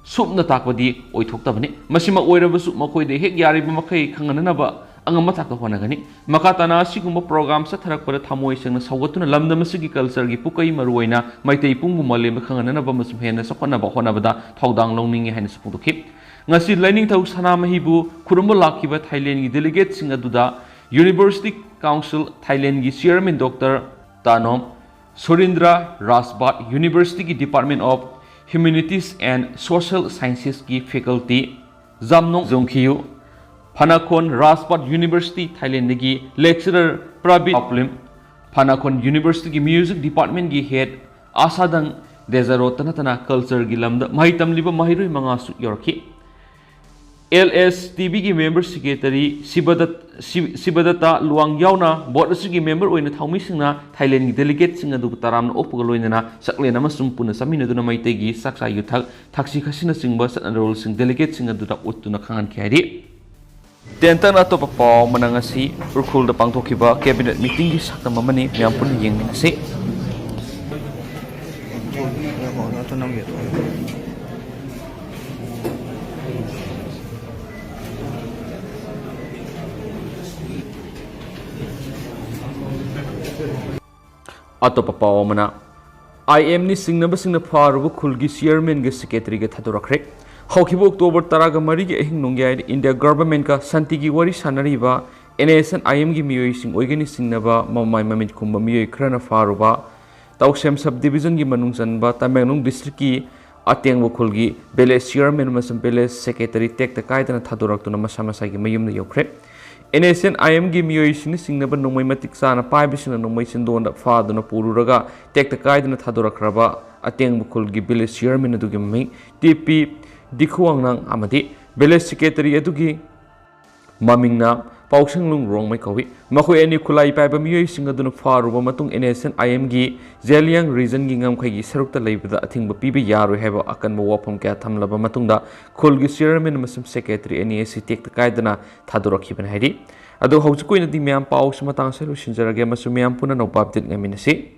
ꯁꯨꯞꯅ ꯇꯥꯛꯄꯗꯤ ꯑꯣꯏꯊꯣꯛꯇꯕꯅꯤ꯫ ꯃꯁꯤꯃꯛ ꯑꯣꯏꯔꯕꯁꯨ ꯃꯈꯣꯏꯗ ꯍꯦꯛ ꯌꯥꯔꯤꯕ ꯃꯈꯩ ꯈꯪꯍꯟꯅꯅꯕ ꯑꯉꯝꯕ ꯊꯥꯛꯇ ꯍꯣꯠꯅꯒꯅꯤ꯫ ꯃꯈꯥ ꯇꯥꯅ ꯑꯁꯤꯒꯨꯝꯕ program ꯆꯠꯊꯔꯛꯄꯗ ꯊꯃꯣꯏ ꯁꯦꯡꯅ ꯁꯧꯒꯠꯇꯨꯅ ꯂꯝꯗꯝ ꯑꯁꯤꯒꯤ cultureꯒꯤ ꯄꯨꯀꯩ, ꯃꯔꯨꯑꯣꯏꯅ ꯃꯩꯇꯩ ꯄꯨꯡꯕꯨ ꯃꯥꯂꯦꯝꯗ ꯈꯪꯍꯟꯅꯅꯕ ꯑꯃꯁꯨꯡ ꯍꯦꯟꯅ ꯆꯥꯎꯈꯠꯅꯕ ꯍꯣꯠꯅꯕꯗ ꯊꯧꯗꯥꯡ ꯂꯧꯅꯤꯡꯏ ꯍꯥꯏꯅꯁꯨ ꯐꯣꯡꯗꯣꯛꯈꯤ꯫ ꯉꯁꯤ ꯂꯥꯏꯅꯤꯡꯊꯧ ꯁꯅꯥꯃꯍꯤꯕꯨ ꯈꯨꯔꯨꯝꯕ ꯂꯥꯛꯈꯤꯕ ꯊꯥꯏꯂꯦꯟꯒꯤ delegateꯁꯤꯡ ꯑꯗꯨꯗ University Council ꯊꯥꯏꯂꯦꯟꯒꯤ chairman Doctor ꯇꯥꯅꯣꯝ ꯁꯨꯔꯤꯟꯗ꯭ꯔ ꯔꯥꯖꯕꯥꯠ Universityꯒꯤ Department of Humanities and Social Sciencesꯀꯤ faculty ꯖꯥꯝꯅꯣꯡ ꯖꯣꯡꯈꯤꯌꯨ, ꯐꯅꯥꯈꯣꯟ ꯔꯥꯖꯕꯥꯠ University ꯊꯥꯏꯂꯦꯟꯗꯒꯤ lecturer ꯄ꯭ꯔꯕꯤꯠ ꯄꯥꯎꯄ꯭ꯂꯤꯝ, ꯐꯅꯥꯈꯣꯟ Universityꯒꯤ music departmentꯀꯤ head ꯑꯥꯁꯥꯗꯪ ꯗꯦꯖꯥꯔꯣꯠꯇ ꯅꯠꯇꯅ cultureꯒꯤ ꯂꯝꯗ ꯃꯍꯩ ꯇꯝꯂꯤꯕ ꯃꯍꯩꯔꯣꯏ ꯃꯉꯥꯁꯨ ꯌꯧꯔꯛꯈꯤ꯫ ꯑꯦꯜ ꯑꯦꯁ ꯇꯤ ꯕꯤꯒꯤ ꯃꯦꯝꯕꯔ ꯁꯦꯀ꯭ꯔꯦꯇꯔꯤ ꯁꯤꯕꯗꯠ-, ꯁꯤ-, ꯁꯤꯕꯗꯠꯇ ꯂꯨꯋꯥꯡ ꯌꯥꯎꯅ ꯕꯣꯔꯗ ꯑꯁꯤꯒꯤ ꯃꯦꯝꯕꯔ ꯑꯣꯏꯅ ꯊꯧꯃꯤꯁꯤꯡꯅ ꯊꯥꯏꯂꯦꯟꯒꯤ ꯗꯦꯂꯤꯒꯦꯠꯁꯤꯡ ꯑꯗꯨꯕꯨ ꯇꯔꯥꯝꯅ ꯑꯣꯛꯄꯒ ꯂꯣꯏꯅꯅ ꯆꯥꯛꯂꯦꯟ ꯑꯃꯁꯨꯡ ꯄꯨꯟꯅ ꯆꯥꯃꯤꯟꯅꯗꯨꯅ ꯃꯩꯇꯩꯒꯤ ꯆꯥꯛꯆꯥ ꯌꯨꯊꯛ, ꯊꯛꯁꯤ ꯈꯥꯁꯤꯅꯆꯤꯡꯕ ꯆꯠꯅꯔꯣꯜꯁꯤꯡ ꯗꯦꯂꯤꯒꯦꯠꯁꯤꯡ ꯑꯗꯨꯗ ꯎꯠꯇꯨꯅ ꯈꯪꯍꯟꯈꯤ ꯍꯥꯏꯔꯤ꯫ ꯇꯦꯟꯇꯛꯅ ꯑꯇꯣꯞꯄ ꯄꯥꯎ ꯑꯃꯅ ꯉꯁꯤ ꯎꯈ꯭ꯔꯨꯜꯗ ꯄꯥꯡꯊꯣꯛꯈꯤꯕ ꯀꯦꯕꯤꯅꯦꯠ ꯃꯤꯇꯤꯡꯒꯤ ꯁꯛꯇꯝ ꯑꯃꯅꯤ꯫ ꯃꯌꯥꯝ ꯄꯨꯟꯅ ꯌꯦꯡꯃꯤꯟꯅꯁꯤ꯫ ꯑꯇꯣꯞꯄ ꯄꯥꯎ ꯑꯃꯅ, ꯑꯥꯏ ꯑꯦꯝ ꯅꯤ ꯆꯤꯡꯅꯕꯁꯤꯡꯅ ꯐꯥꯔꯨꯕ ꯈꯨꯜꯒꯤ ꯆꯤꯌꯔꯃꯦꯟꯒ ꯁꯦꯀ꯭ꯔꯦꯇꯔꯤꯒ ꯊꯥꯗꯣꯔꯛꯈ꯭ꯔꯦ꯫ ꯍꯧꯈꯤꯕ ꯑꯣꯛꯇꯣꯕꯔ ꯇꯔꯥꯒ ꯃꯔꯤꯒꯤ ꯑꯍꯤꯡ ꯅꯣꯡꯌꯥꯏꯗ ꯏꯟꯗꯤꯌꯥ ꯒꯚꯔꯟꯃꯦꯟꯠꯀ ꯁꯥꯟꯇꯤꯒꯤ ꯋꯥꯔꯤ ꯁꯥꯟꯅꯔꯤꯕ ꯑꯦꯟ ꯑꯦꯁ ꯑꯦꯟ ꯑꯥꯏ ꯑꯦꯝꯒꯤ ꯃꯤꯑꯣꯏꯁꯤꯡ ꯑꯣꯏꯒꯅꯤ ꯆꯤꯡꯅꯕ ꯃꯃꯥꯏ ꯃꯃꯤꯠ ꯈꯨꯝꯕ ꯃꯤꯑꯣꯏ ꯈꯔꯅ ꯐꯥꯔꯨꯕ ꯇꯧꯁꯦꯝ ꯁꯕ ꯗꯤꯕꯤꯖꯟꯒꯤ ꯃꯅꯨꯡ ꯆꯟꯕ ꯇꯃꯦꯡꯂꯣꯡ ꯗꯤꯁꯇ꯭ꯔꯤꯛꯀꯤ ꯑꯇꯦꯡꯕ ꯈꯨꯜꯒꯤ ꯚꯤꯂꯦꯖ ꯆꯤꯌꯔꯃꯦꯟ ꯑꯃꯁꯨꯡ ꯚꯤꯂꯦꯖ ꯁꯦꯀ꯭ꯔꯦꯇꯔꯤ ꯇꯦꯛꯇ ꯀꯥꯏꯗꯅ ꯊꯥꯗꯣꯔꯛꯇꯨꯅ ꯃꯁꯥ ꯃꯁꯥꯒꯤ ꯃꯌꯨꯝꯗ ꯌꯧꯈ꯭ꯔꯦ꯫ ꯑꯦꯟ ꯑꯦꯁ ꯑꯦꯟ ꯑꯥꯏ ꯑꯦꯝꯒꯤ ꯃꯤꯑꯣꯏꯁꯤꯡꯅ ꯆꯤꯡꯅꯕ ꯅꯣꯡꯃꯩ ꯃꯇꯤꯛ ꯆꯥꯅ ꯄꯥꯏꯕꯁꯤꯡꯅ ꯅꯣꯡꯃꯩ ꯆꯤꯟꯗꯣꯟꯗ ꯐꯥꯗꯨꯅ ꯄꯨꯔꯨꯔꯒ ꯇꯦꯛꯇ ꯀꯥꯏꯗꯅ ꯊꯥꯗꯣꯔꯛꯈ꯭ꯔꯕ ꯑꯇꯦꯡꯕ ꯈꯨꯜꯒꯤ ꯚꯤꯂꯦꯖ ꯆꯤꯌꯔꯃꯦꯟ ꯑꯗꯨꯒꯤ ꯃꯃꯤꯡ ꯇꯤ ꯄꯤ ꯗꯤꯈꯨꯋꯥꯡꯅꯥꯡ ꯑꯃꯗꯤ ꯚꯤꯂꯦꯖ ꯁꯦꯀ꯭ꯔꯦꯇꯔꯤ ꯑꯗꯨꯒꯤ ꯃꯃꯤꯡꯅ ꯄꯥꯎꯁꯪꯂꯨꯡ ꯔꯣꯡꯃꯩ ꯀꯧꯏ꯫ ꯃꯈꯣꯏ ꯑꯅꯤ ꯈꯨꯠꯂꯥꯏ ꯄꯥꯏꯕ ꯃꯤꯑꯣꯏꯁꯤꯡ ꯑꯗꯨꯅ ꯐꯥꯔꯨꯕ ꯃꯇꯨꯡ ꯑꯦꯟ ꯑꯦꯁ ꯑꯦꯟ ꯑꯥꯏ ꯑꯦꯝꯒꯤ ꯖꯦꯂꯤꯌꯥꯡ ꯔꯤꯖꯟꯒꯤ ꯉꯝꯈꯩꯒꯤ ꯁꯔꯨꯛꯇ ꯂꯩꯕꯗ ꯑꯊꯤꯡꯕ ꯄꯤꯕ ꯌꯥꯔꯣꯏ ꯍꯥꯏꯕ ꯑꯀꯟꯕ ꯋꯥꯐꯝ ꯀꯌꯥ ꯊꯝꯂꯕ ꯃꯇꯨꯡꯗ ꯈꯨꯜꯒꯤ ꯆꯤꯌꯔꯃꯦꯟ ꯑꯃꯁꯨꯡ ꯁꯦꯀ꯭ꯔꯦꯇꯔꯤ ꯑꯅꯤ ꯑꯁꯤ ꯇꯦꯛꯇ ꯀꯥꯏꯗꯅ ꯊꯥꯗꯣꯔꯛꯈꯤꯕꯅꯤ ꯍꯥꯏꯔꯤ꯫ ꯑꯗꯣ ꯍꯧꯖꯤꯛꯀꯤ ꯑꯣꯏꯅꯗꯤ ꯃꯌꯥꯝ ꯄꯥꯎꯁꯤ ꯃꯇꯥꯡ ꯑꯁꯤꯗ ꯂꯣꯏꯁꯤꯟꯖꯔꯒꯦ ꯑꯃꯁꯨꯡ ꯃꯌꯥꯝ ꯄꯨꯟꯅ ꯅꯧꯕ ꯑꯞꯗꯦꯠ ꯉꯥꯏꯃꯤꯟꯅꯁꯤ꯫